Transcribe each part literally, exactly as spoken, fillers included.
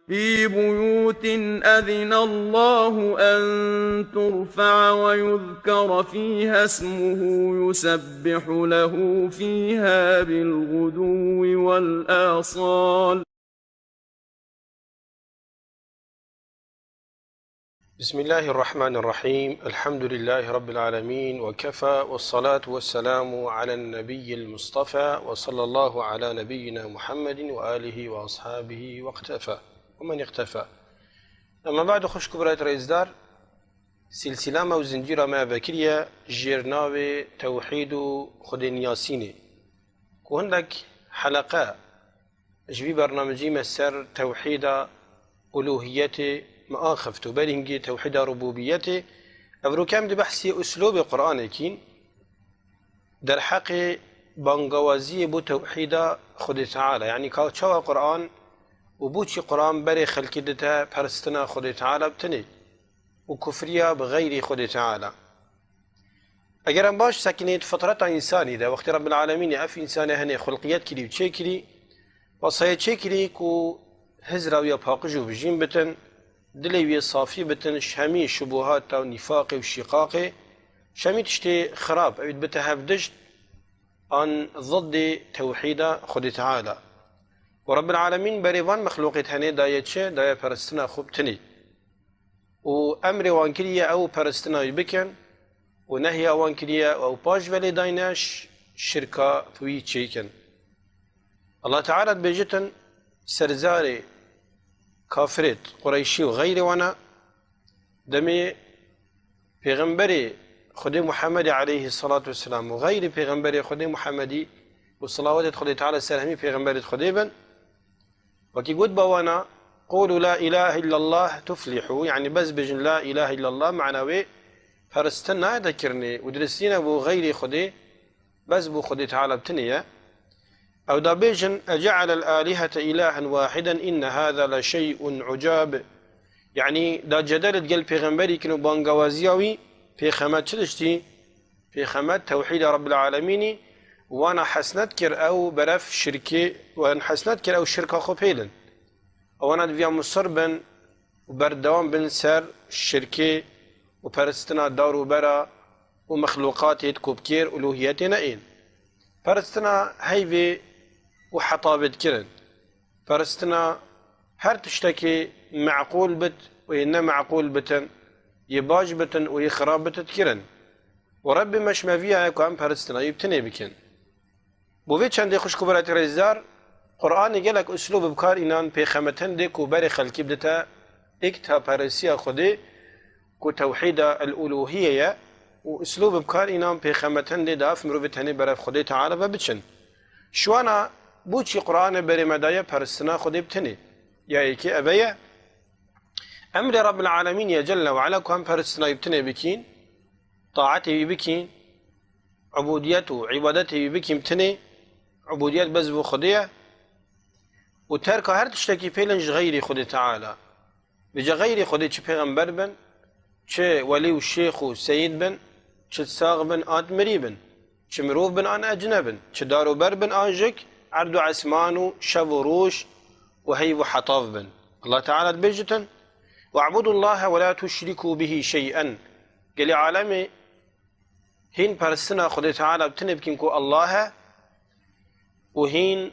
في بيوت أذن الله أن ترفع ويذكر فيها اسمه يسبح له فيها بالغدو والآصال. بسم الله الرحمن الرحيم. الحمد لله رب العالمين، وكفى، والصلاة والسلام على النبي المصطفى، وصلى الله على نبينا محمد وآله وأصحابه واقتفى ومن اقتفى. Ema ba'd, xwişk û birayet rêzdar, silsila me û zincîra me vekiriye jêr navê tewhîd û xwedêniyasînê. Ku hindek heleqe ji vî bernamecî me ser tewhîda uluhiyetê me axift û berî hingî tewhîda rububiyetê. Evroke em di behsê uslûbê Qur'anê kîn. Derheqê bangawaziyê bo tewhîda Xwedê Teala, yanî ka çawa Qur'an û bo çî Qur'an berê xelkî dite peristina Xwedê Teala bi tinê û kufriya bi xeyrî Xwedê Teala. Eger em baş sekinê di fitreta însanî de, wextê Rabbil Alemînê ev însanê henê xulqiyet kirî û çêkirî, wesayê çêkirî ku hizra wî ya paqij û bijîn bitin, dilê wî yê safî bitin, ji hemî şubuhata û nîfaqê û şîqaqê, ji hemî tiştê xirab, ew ê bite hevdişt an ziddê tewhîda Xwedê Teala. Û Rabbil Alemîn berê van mexlûqê tenê daye çi? Daye peristina xwe bi tinê. Û emrê wan kiriye ew peristina wî bikin û nehya wan kiriye û ew paş ve lê dayne ş-, şirka wî çêkin. Allah Teala dibêjitin serzarê kafirêt, Qureyşî û xeyrê wana, demê pêxemberê Xwedê Muhammedê aleyhissalatu vesselam û xeyrê pêxemberê Xwedê Muhammedî û salawatêt Xwedê Teala ser hemî pêxemberêt Xwedê bin, wekî got ba wana, "Qulu la ilahe illallah tuflihu", yanî bes bêjin la ilahe illallah, mana wê peristin nayete kirinê û diristîne bo xeyrê Xwedê, bes bo Xwedê Teala bi tinê ye. Ew da bêjin, "Ece'alel alihete ilahen wahiden inne hâzâ le şey'un ucab." Yanî da cedel digel pêxemberî kin û bangawaziya wî pêxemet çi tiştî? Pêxemet tewhîda Rabbil Alemînî, wana hesnet kir ew beref şirkê, wan hesnet kir ew şirka xwe pêlin. Ewana diviya musir bin û berdewam bin ser şirkê û peristina dar û bera û mexlûqatê di ku bi kêr uluhiyetê neên. Peristina heyvê û hetabê dikirin. Peristina her tiştekê meqûl bit û yê ne meqûl bitin, yê baş bitin û yê xirab bitin dikirin. Û Rebbê me ji me viyaye ku em peristina wî bi tinê bikin. Bo vê çendê xwişk û biratî rêzdar, Qur'anê gelek uslûb bi kar înan pêxemetin dê ku berê xelkî bidite êktaperestiya Xwedê, ku tewhîda el-uluhiyye ye, û uslûb bi kar înan pêxemetin dê daf mirovê tenê berev Xwedê Teala ve biçin. Şiwana bo çî Qur'anê berê me daye peristina Xwedê bi tinê? Ya yekê eve ye. Emrê Rabbil Alemîn ye Celle ve Ala ku em peristina wî bi tinê bikîn, taetê wî bikîn, ubudiyet û îbadetê wî bikîn bi tinê, ubudiyet bes bo Xwedê ye û terka her tiştekî pêlin ji xeyrî Xwedê Teala. Vêca xeyrî Xwedê çi pêxember bin, çi welî û şêx û seyîd bin, çi sax bin an mirî bin, çi mirov bin an ecneb in, çi dar û ber bin an jik, erd û esman û şev û roj û heyv û hetav bin. Allah Teala dibêjitin, "We'budullahe ve la tuşrikû bihî şey'en." Gelî alemê hîn peristina Xwedê Teala bi tinê bikin ku Allah e û hîn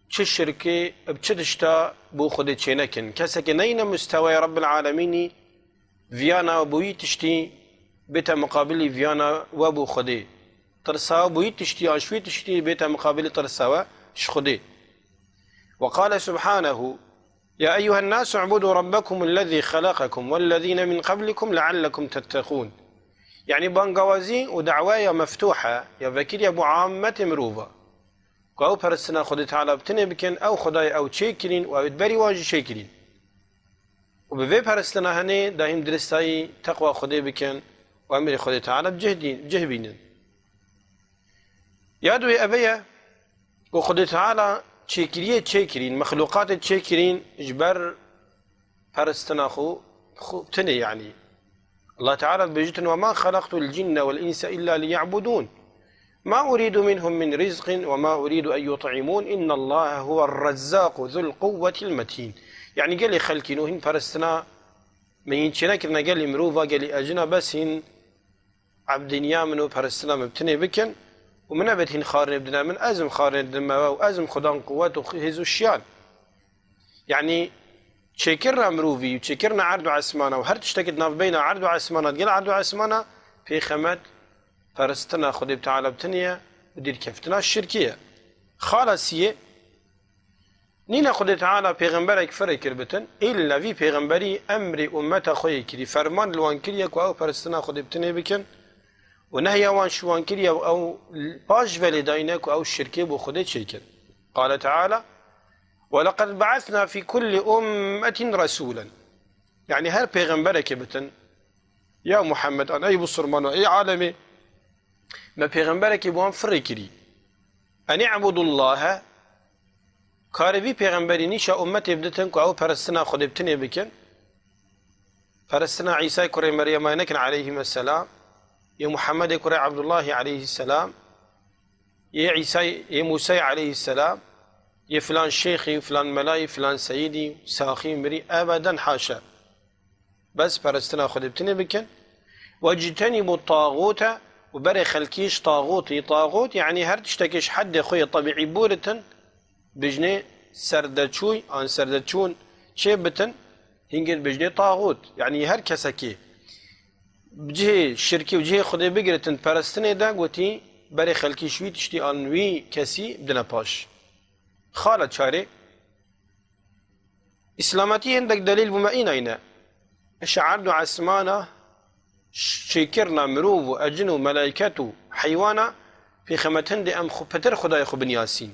çi şirkê bi çi tişta bo Xwedê çênekin. Kesekê neyne mustewaya Rabbil Alemînî, viyana bo wî tiştî bête miqabilî viyana we bo Xwedê. Tirsa bo wî tiştî an ji wî tiştî bête miqabilî tirsa we ji Xwedê. Ve qale subhanehu, "Ya eyyuhen nasu ubudu rabbekumul lezî xelaqekum vellezîne min qablikum leallekum tetteqûn." Yanî bangawazî û daweya meftûh e, ya vekiriye bo ammetê mirova. Ku ew peristina Xwedê Teala bi tinê bikin, ew Xwedayê ew çêkirîn û ew ê di berî wan jî çêkirîn. Û bi vê peristina henê dahîm diristayî teqwa Xwedê bikin û emrê Xwedê Teala bi cih dîn-, bi cih bînin. Ya duwê eve ye ku Xwedê Teala çêkiriyê çêkirîn, mexlûqatê çêkirîn ji ber peristina xwe, xwe tinê, yanî. Allah Teala dibêjitin, "Ve ma xelaqtul cinne vel inse illa liya'budûn. Ma uridu minhum min rizqin ve ma uridu en yut'imûn. İnnallaha huver rezzaqu zul quwwetil metîn." Yanî gelê xelkî no hîn perestina me hîn çênekirine gelê mirova, gelê ecina, bes hîn ebdîniya min û perestina min bi tinê bikin û min nebêt hîn xarinê bidine min, ez im xarinê didime we û ez im xudan quwet û hêz û şiyan. Yanî çêkirina mirovî û çêkirina erd û esmana û her tiştekî di navbeyna erd û esmana, di gel erd û esmana pêxemet peristina Xwedê Teala bi tinê ye û dîrkeftina şirkê ye. Xala siyê, nîne Xwedê Teala pêxemberek firê kir bitin, îlle vî pêxemberî emrê ummeta xwe yê kirî, ferman li wan kiriye ku ew peristina Xwedê bi tinê bikin û nehya wan ji wan kiriye û ew paş ve lê dayne ku ew şirkê bo Xwedê çêkin. Qale Teala, "Ve leqed be'esna fî kulli ummetin resûlen." Yanî her pêxemberekê bitin, ya Muhammed, an ey Bisurmano, ey alemê, me pêxemberekê bi wan firê kirî. En i'budullahe, karê vî pêxemberî nîşa ummetê biditin ku ew peristina Xwedê bi tinê bikin. Peristina Îsay kurê Meryema nekin aleyhîmesselam, yê Muhammedê kurê Abdullahî aleyhîsselam, yê Îsay, yê Musay aleyhîsselam, yê filan şêxî, filan melayî, filan seyîdî, saxî, mirî, ebeden haşa. Bes peristina Xwedê bi tinê bikin. "Wectenîbu tağûte", û berê xelkî ji taxûtî, taxût, yanî her tiştekê ji heddê xwe yê tebîî bûritin, bijnê serdeçûy, an serdeçûn çê bitin, hingê bijnê taxût. Yanî her kesekê bi cihê şirkî û cihê Xwedê bigiritin peristinê de, gotî, berê xelkî ji wî tiştî an wî kesî bidine paş. Xala çarê, Îslametî hindek delîl bo me înayne. Ji erd û esmana, çêkirina mirov û ecin û melaiket û heywana, pêxemet hindê em xwe pitir Xwedayê xwe binyasîn.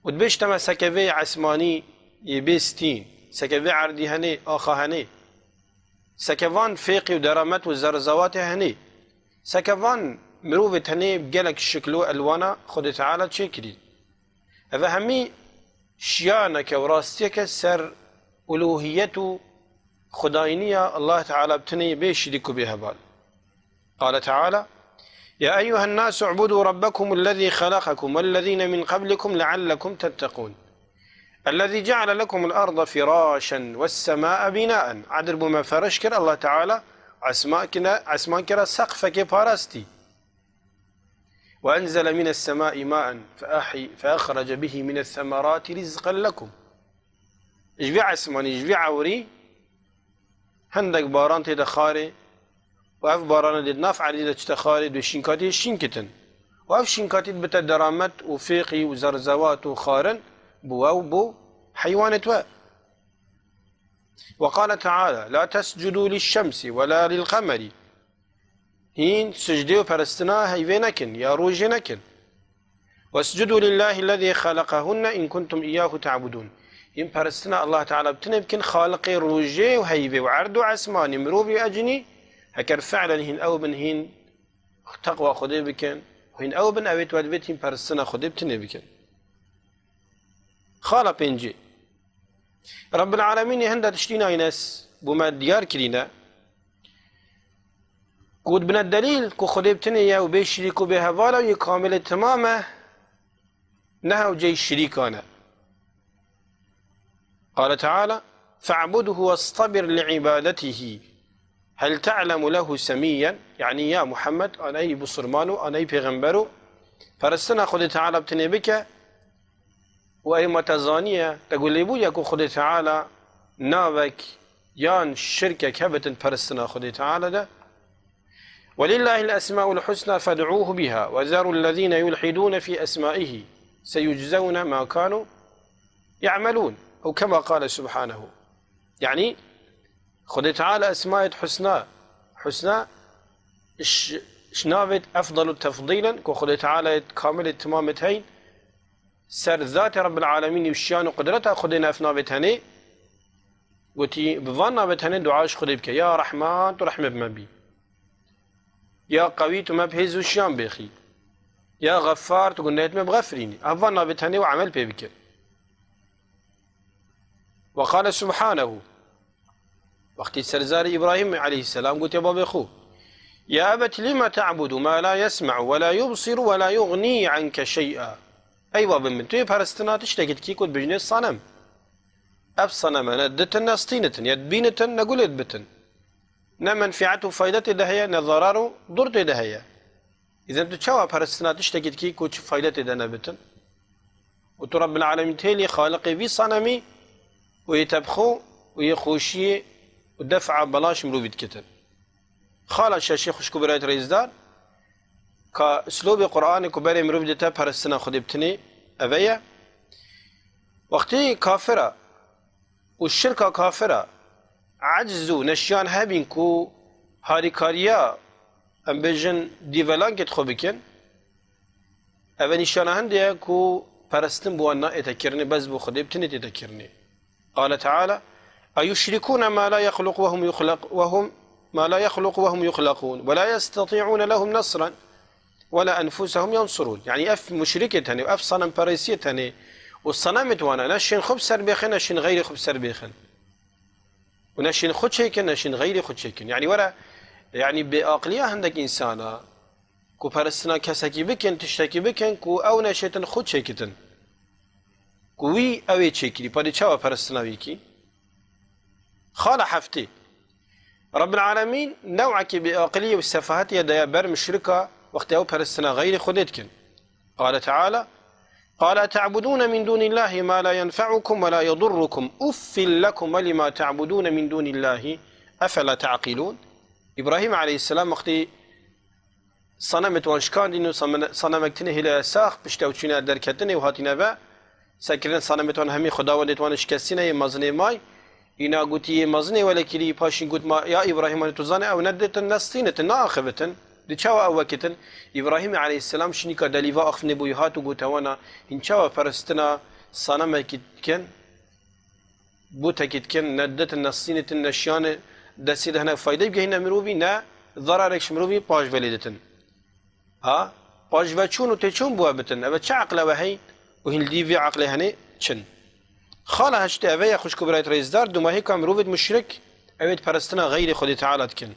Û dibêjte me seke vê esmanî yê bê stîn, seke vê erdî henê, axa henê. Seke van fêqî û deramet û zerzewatê henê. Seke van mirovê tenê bi gelek şikil û elwana Xwedê Teala çêkirî. Eve hemî şiyaneke û rastiyeke ser uluhiyet û xwedayiniya Allah Teala bi tinê bê şirîk û bê heval. Qale Teala, "Ya eyyuhen nasu u'budu rabbakum ellezî xelaqakum wellezîne min qablikum leallekum tetteqûn. Ellezî ceale lekumul arda firaşen wessemâe bînaen." Edir bo me feriş kir, Allah Teala esma kine-, esman kira seqfekê parastî. "Ve enzele mines semâi maen fe ahi-, fe ahrece bihi mines semerâti rizqen lekum." Ji vî esmanî, ji vî ewrî hindek baran tê de xarê û ev barana dê di nav erdî de çite xarê, dê şînkatî şînkitin. Û ev şînkatî dibite deramet û fêqî û zerzewat û xarin bo we û bo heywanêt we. Ve qale Teala, "La tescudû lişşemsî ve la lilqemeri." Hîn sicdê û peristina heyvê nekin ya rojê nekin. "Vescudû lillâhillezî xelaqehunne in kuntum iyyâhu te'budûn." Hîn peristina Allah Teala bi tinê bikin, Xaliqê rojê û heyvê û erd û esmanî, mirovî û ecinî, heker fi'len hîn ew bin hîn teqwa Xwedê bikin, hîn ew bin ewêt we dibêt hîn peristina Xwedê bi tinê bikin. Xala pêncî. Rabbil Alemînê hinde tiştî naynes bo me diyar kirîne. Ku dibine delîl ku Xwedê bi tinê ye û bê şirîk û bê heval e û yê kamilê timam e, ne hewceyî şirîkan e. Qale Teala, "Fe'budhu westabir li ibadetihi. Hel te'lemu lehu semiyyen." Yanî ya Muhammed, an ey Bisurmano, an ey Pêxembero, peristina Xwedê Teala bi tinê bike, û ey me te zaniye, te got lêbûriye ku Xwedê Teala navek yan şirkek hebe di peristina Xwedê Teala de. "Welillâhil esmâul husnâ fed'ûhu bihâ, ve zerûllezîne yulhidûne fî esmâihi, seyuczewne mâ kânû ya'melûn." Ew kema qale subhanehu. Yanî, Xwedê Teala esmayêt husna, husna, ş-, ş-, navêt efdalu tefdîl in, ku Xwedê Teala yê kamilê timamêt heyn, ser zatê Rabbil Alemînî û şiyan û qudreta Xwedê ne ev navê tenê, gotî, bi van navê tenê dua ji Xwedê bike, ya Rehman, tu rehmê bi me bî. Ya Qewî, tu me bi hêz û şiyan bêxî. Ya Xeffar, tu gunehêt me bixefirînî. Ev van navê tenê û emel pê bike. Ve qale subhanehu. Wextî ser zarê Îbrahîm aleyhisselam gotiye babê xwe, "Ya ebet lime te'budu ma la yesme'u ve la yubsiru ve la yugnî anke şey'a." Ey babê min, tu yê peristina tiştekî dikî ku dibêjinê sanem. Ev saneme ne ditin, ne stînitin, ya dibînitin, ne gulê dibitin. Ne menfiet û fayde tê de heye, ne zarar û dur tê de heye. Îzen tu çawa perestina tiştekî dikî ku çi fayde tê de nebitin? Û tu Rabbil Alemîn têlî xaliqê vî sanemî û yê tebxo û yê xweşiyê û def'a belaş mirovî dikitin. Xala şeşê xwişk û birayet rêzdar, ka islobê Qur'anê ku berê mirov dite perestina Xwedê bitinê, eve ye. Wextê kafira û şirka kafira eciz û neşiyan hebîn ku harîkariya, em bêjin, dîvelankê xwe bikin, eve nîşana hindê ye ku perestin bi wan nayête kirinê, bes bo Xwedê bitinê tête kirinê. Qale Teala, "Eyuşrikûne ma la yexluq ve hum yuxlaq-, ve hum, ma la yexluq ve hum yuxlaqûn, ve la yestetî'ûne lehum nesran, ve la enfusehum yensurûn." Yanî ev muşrikê tenê, ev sanamperestiyê tenê û sanamê wana ne şên xwe bi ser bêxin, ne şên xeyrê xwe bi ser bêxin. Û ne şên xwe çêkin, ne şên xeyrê xwe çêkin. Yanî were, yanî bêaqiliya hindek însana, ku perestina kesekî bikin, tiştekî bikin, ku ew neşêtin xwe çêkitin. Ku wî ew ê çêkirî, padê çawa perestina wî kî? Xala heftê. Rabbil Alemîn new'ekî bêaqiliyê û sefahetiye daye ber muşrika, wextê ew perestina xeyrê Xwedê dikin. Qale Teala, "Qale eta'budûne min dûnîllahî ma la yenfe'ukum ve la yedurrukum, uffil lekum ve lima ta'budûne min dûnîllahî, efela ta'qilûn?" Îbrahîm aleyhisselam wextê sanamê wan şikandîn û saname-, sanemek tinê hêlaya sax, pişte ew çûne derketinê û hatîne ve, sekirin sanemê wan hemî xwedawendê wan şikestîne, yê mezinê may. Îna gotî, yê mezinê welekirî, paşîn got, ma, ya Îbrahîm, hani tu zanî ew ne ditin, ne stînitin, ne axivitin. Di çawa ew wekitin? Îbrahîmê aleyhisselam şinîka delîva axivnê bûyî hat û gote wana, hîn çawa perestina sanamekî dikin? Butekî dikin, ne ditin, ne stînitin, ne şiyanê destê de hinek fayde bigehîne mirovî, ne zararek ji mirovî paş ve lê ditin. Ha? Paş ve çûn û têçûn bû we bitin. Eve çi eqle we hey? Û hîn li dî vê eqlê henê çin. Xala heştê eve ye, xwişk û birayet rêzdar, dumahîka mirovêt muşrik, ewêt perestina xeyrê Xwedê Teala dikin.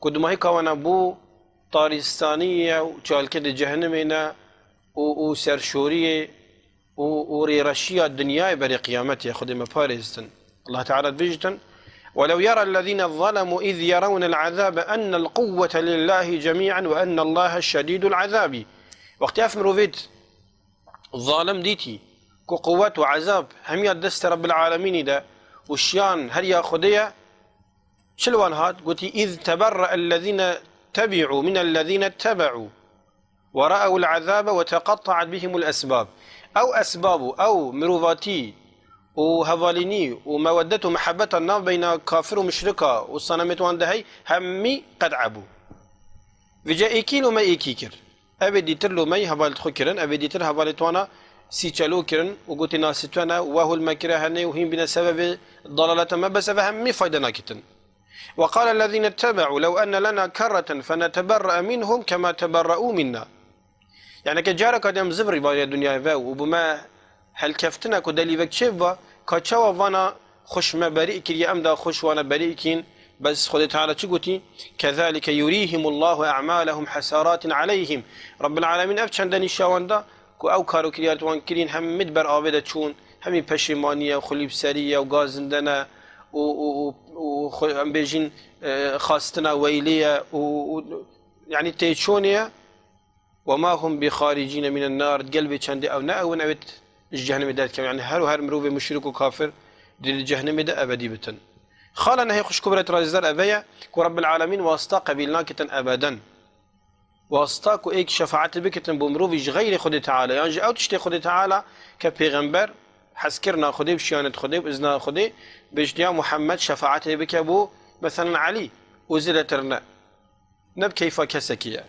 Ku dumahîka wana bû tarîstaniyê ye û çalkê di cehenimê ne û, û serşoriyê û, û rêreşiya dinyayê berê qiyametê ye. Xwedê me parêztin. Allah Teala dibêjitin, "Welev yera ellezîne zalemû iz yerewnel ezâbe ennel quwwete lillâhi cemî'en ve ennellahe şedîdul ezâbî." Wextê ev mirovêt zalim dîtî ku quwwet û ezab hemiya destê Rabbil Alemînî de û şiyan her ya Xwedê ye, çi li wan hat? Gotî, "Iz teberre'ellezîne tebi'û minellezîne tebe'û." "Ve ra'ewul azabe ve teqatta'at bihimul esbab." Ew esbab û ew mirovatî û hevalînî û meweddet û mihebeta navbeyna kafir û muşrika û sanamêt wan de hey, hemî qet'e bû. Vêca êkî lome êkî kir. Ev ê dîtir lomey hevalêt xwe kirin, ev ê dîtir hevalêt wana sîçelo kirin û gotî, "Nasî tu ne, we hûl me kire henê û hîn bîne sebebê dalaleta me, bes ev hemî fayde nakitin." "Ve qâlellezîne ttebe'û lew enne lena kerreten feneteberre'e minhum kema teberre'û minna." Yani ke careka dem zivirî vaniye dinyayê ve û bi me helkeftine ku delîvek çê biba, ka çawa vana xweş me berî kiriye, em da xweş wana berî kîn. Bes Xwedê Teala çi gotî? "Kezalike yurîhimullahu e'malehum hasaratin aleyhim." Rabbil Alemîn ev çende nîşa wan da ku ew kar û kiryar wan kirîn hemî di ber avê de çûn, hemî peşêmanî ye, xulîbserî ye û gazindene û, û, û, û xwe, em bêjin, e, xastina weylê ye û, û, yani têçûnê ye. "Ve ma hum bi xaricîne minen nar", gel vê çendê ew ne ew in, ew ê ji cehennemê derdikevin. Yani her û her mirovê muşrik û kafir dê di cehennemê de ebedî bitin. Xala nehê xwişk û birayet razîdar eve ye ku Rabbil Alemîn wasita qebîl nakitin ebeden. Wasita ku êk şefaetê bikitin bo mirovî ji xeyrê Xwedê Teala, yan ji ew tiştê Xwedê Teala ke pêxember hezkirina Xwedê bi şiyanêt Xwedê bi izna Xwedê bêjt, "Ya Muhammed, şefaetê bike bo, meselen, Elî û zêdetir ne." Ne bi keyfa kesekî ye.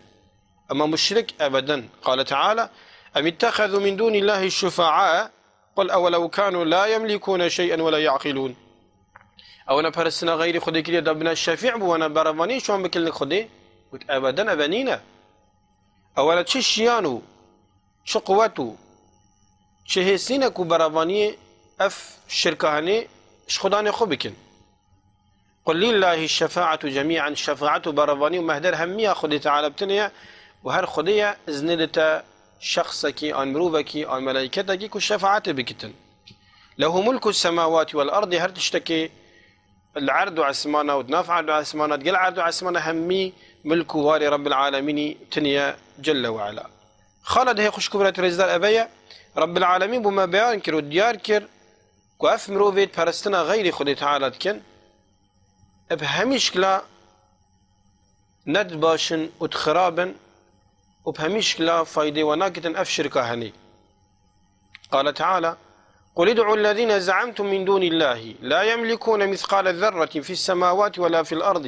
Ema muşrik ebeden. Qale Teala, "Em ittehezû min dûnîllahî şufa'a, qul ewelew kânû la yemlikûne şey'en ve la ya'qilûn." Ew ne perestina xeyrî Xwedê kiriye da bine şefî bo wana berevaniyê şiyan bikin li Xwedê? Got, ebeden eve nîne. Ew ne çi şiyan û çi quwet û çi hês nîne ku berevaniyê ev şirka henê ji Xwedanê xwe bikin. "Qul lillahî şefa'etu cemî'en", şefaet û berevanî û mehder hemiya Xwedê Teala bitinê ye û her Xwedê ye iznê dite şexsekî, an mirovekî, an melaîketekî ku şefaetê bikitin. Lehu mulku semawati vel ardi, her tiştekê li erd û esmana û di nav erd û esmana, digel erd û esmana hemî milk û warê Rabbil Alemînî tiniye Celle ve Ala. Xala dihê xwişk û birayet rêzdar eve ye, Rabbil Alemîn bo me beyan kir û diyar kir ku ev mirovê perestina xeyrî Xwedê Teala dikin, bi hemî şikla ne di baş in û di xirab in û bi hemî şikla faydê we nagitin, ev şirka henî. قال تعالى: قل ادعوا الذين زعمتم من دون الله لا يملكون مثقال ذرة في السماوات ولا في الأرض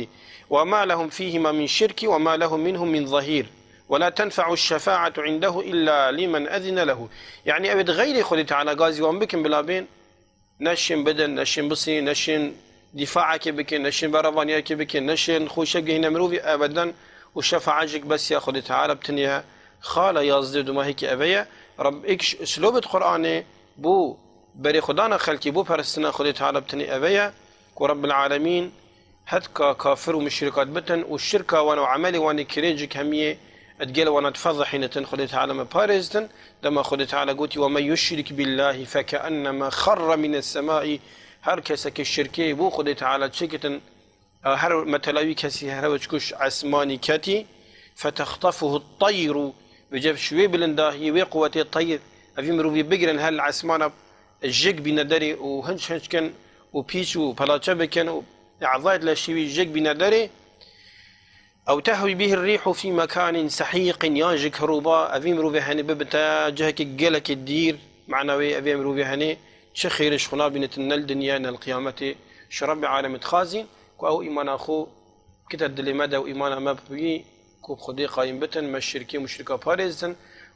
وما لهم فيهما من شرك وما له منهم من ظهير ولا تنفع الشفاعة عنده إلا لمن أذن له. Yani ew ê di xeyrê Xwedê Teala gazî wan bikin bila bên, neşên bidin, neşên bisînin, neşên dîfaekê bikin, neşên berevaniyekê bikin, neşên xweşe bigihîne mirovî, ebeden û şefaet jî bes ya Xwedê Teala bi tinê ye. Xala yazdeh û dumahîkî eve ye. Reb êk ji uslûbê di Qur'anê bo berê xwe dana xelkê, bo perestina Xwedê Teala bi tinê eve ye ku Rebbil Alemîn hetka kafir û muşrikat bitin û şirka wan û emelê wan ê kirêncik hemiyê digel wana difezehînitin, Xwedê Teala me parêzitin. Dema Xwedê Teala gotî: "Ve men yuşrik billahi fekennema xerre mines semai." Her kesekê şirkê bo Xwedê Teala çêkitin, her metela wî kesî her ew çikuş esmanî ketî, fetextefuhu teyru, vêce ji wê bilindahiyê, wê quwetê teyr, evî mirovî bigirin her li esmana jêk bîne derê û hinç hinç kin û pîç û pelaçe bikin û ezayet leşî wî jêk bîne derê. Ew tehwî bihî rîhu fî mekanin sehîqin, yan jî kerûba evî mirovê henê bibite cihekî gelekî dîr, mana wê evê mirovê henê çi xêrê ji xwe nabînitin ne li dinyayê ne li qiyametê. Ji Rebbê alemê dixwazîn ku ew îmana xwe bikite dilê me de û îmana me bi wî ku bi Xwedê qayîm bitin, me şirkê muşrika parêzitin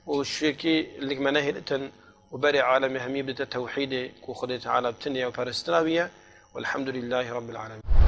û şirkê lik me nehêlitin û berê alemê hemî bidite tewhîdê ku Xwedê Teala bi tinê ye û perestina wî ye. Welhamdulîllahî Rebbil Alemin.